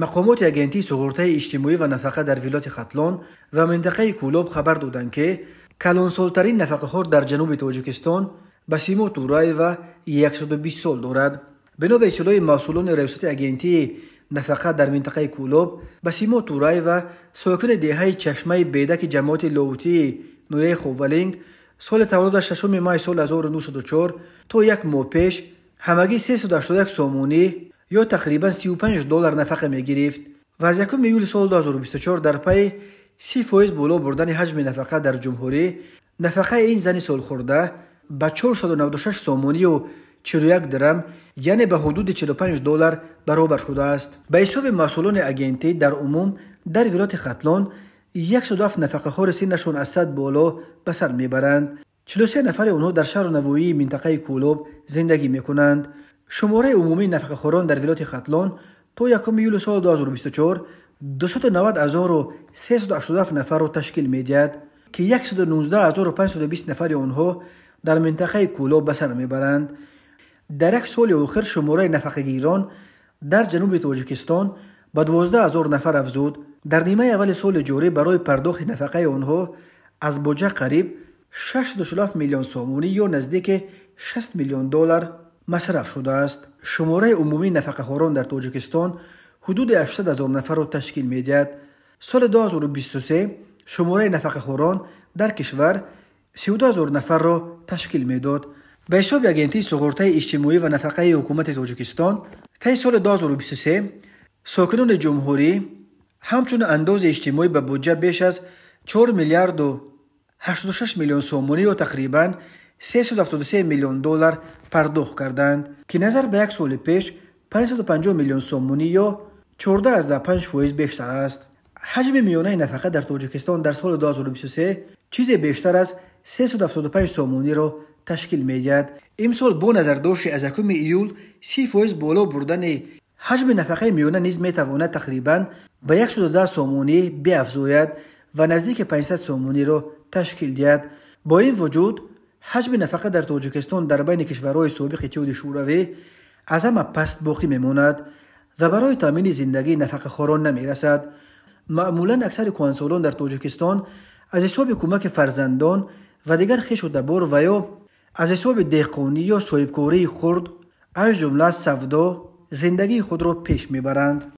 Мақомоти агентии суғуртаи иҷтимоӣ ва нафақа дар вилояти Хатлон ва минтақаи Кӯлоб хабар доданд, ки калонсолтарин нафақахӯр дар ҷануби Тоҷикистон Басимо Тураева 120 сол дорад. Бино ба иттилои масъулони раёсати агентии нафақа дар минтақаи Кӯлоб, Басимо Тураева сокини деҳаи Чашмаи Бедаки ҷамоати Ловутии ноҳияи Ховалинг соли таваллудаш 6 май соли 1904 то як моҳ пеш ҳамагӣ 381 сомонӣ ё тақрибан $35 нафақа мегирифт ва аз 1 июли соли 2024 дар пайи 30% боло бурдани ҳаҷми нафақа дар ҷумҳурӣ нафақаи ин зани солхӯрда ба 496 сомонию 41 дирам, яъне ба ҳудуди $45 баробар шудааст. Ба ҳисоби масъулони агентӣ, дар умум дар вилояти Хатлон 107 нафақахӯри синнашон аз 100 боло ба сар мебаранд. 43 нафари онҳо дар шаҳру навоии минтақаи Кӯлоб зиндагӣ мекунанд. Шумораи умумии нафақахӯрон дар вилояти Хатлон то 1 июли соли 2024 290 387 нафарро ташкил медиҳад, ки 119 520 нафари онҳо дар минтақаи Кӯлоб ба сар мебаранд. Дар як соли охир шумораи нафақагирон дар ҷануби Тоҷикистон ба 12 000 нафар афзуд. Дар нимаи аввали соли ҷорӣ барои пардохти нафақаи онҳо аз буҷа қариб 647 миллион сомонӣ ё наздики 60 миллион доллар масраф шудааст. Шумораи умумии нафақахӯрон дар Тоҷикистон ҳудуди 800 ҳазор нафарро ташкил медиҳад. Соли 2023 шумораи нафақахӯрон дар кишвар 32 ҳазор нафарро ташкил медод. Ба ҳисоби агентии суғуртаи иҷтимоӣ ва нафақаи ҳукумати Тоҷикистон, таи соли 2023 сокинони ҷумҳурӣ ҳамчун андози иҷтимоӣ ба буҷа беш аз 4 миллиарду 86 миллион сомонӣ ё тақрибан $373 миллион пардохт карданд, ки назар ба як соли пеш 550 миллион сомонӣ ё 14,5% бештар аст. Ҳаҷми миёнаи нафақа дар Тоҷикистон дар соли 2023 чизе бештар аз 375 сомониро ташкил медиҳад. Имсол бо назардошти аз 1 июл 30% боло бурдани ҳаҷми нафақаи миёна низ метавонад тақрибан ба 110 сомонӣ биафзояд ва наздики 500 сомониро ташкил диҳад. Бо ин вуҷуд, ҳаҷми нафақа дар Тоҷикистон дар байни кишварҳои собиқ Иттиҳоди Шӯравӣ аз ҳама паст боқӣ мемонад ва барои таъмини зиндагии нафақахӯрон намерасад. Маъмулан аксари кӯҳансолон дар Тоҷикистон аз ҳисоби кӯмаки фарзандон ва дигар хешу табор ва ё аз ҳисоби деҳқонӣ ё соҳибкории хурд, аз ҷумла савдо, зиндагии худро пеш мебаранд.